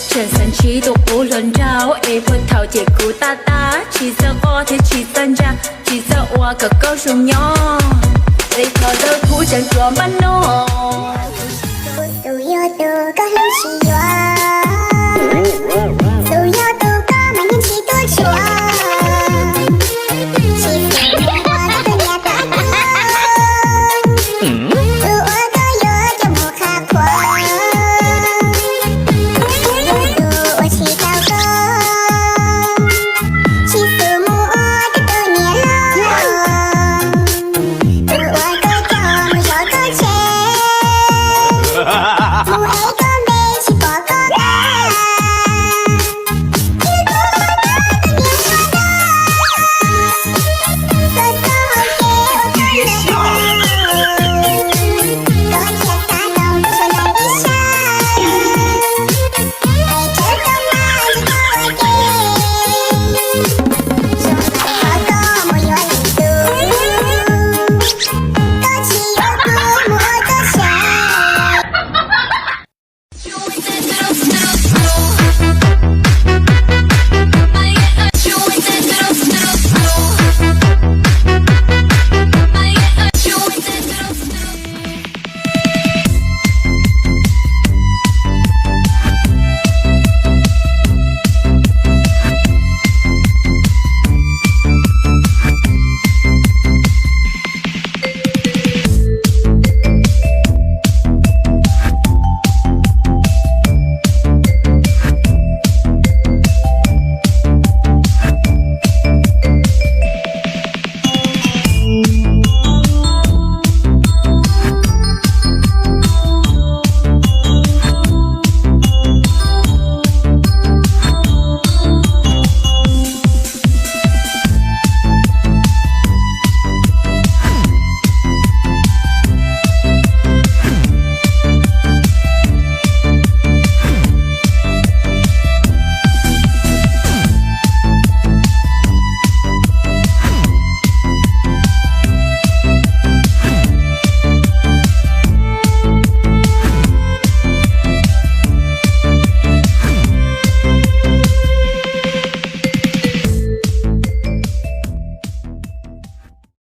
Tseem xav ntsib tus qub hluas nraug es puag thaum ces kuv tab tab, tsis txawj quaj thiab tsis txawj ntsa, tsis txawj ua kom koj zoo nyob, es thov ntawd kuv tseem tsuas npaj noj. Tus yog tus koj hlub tsis yuav.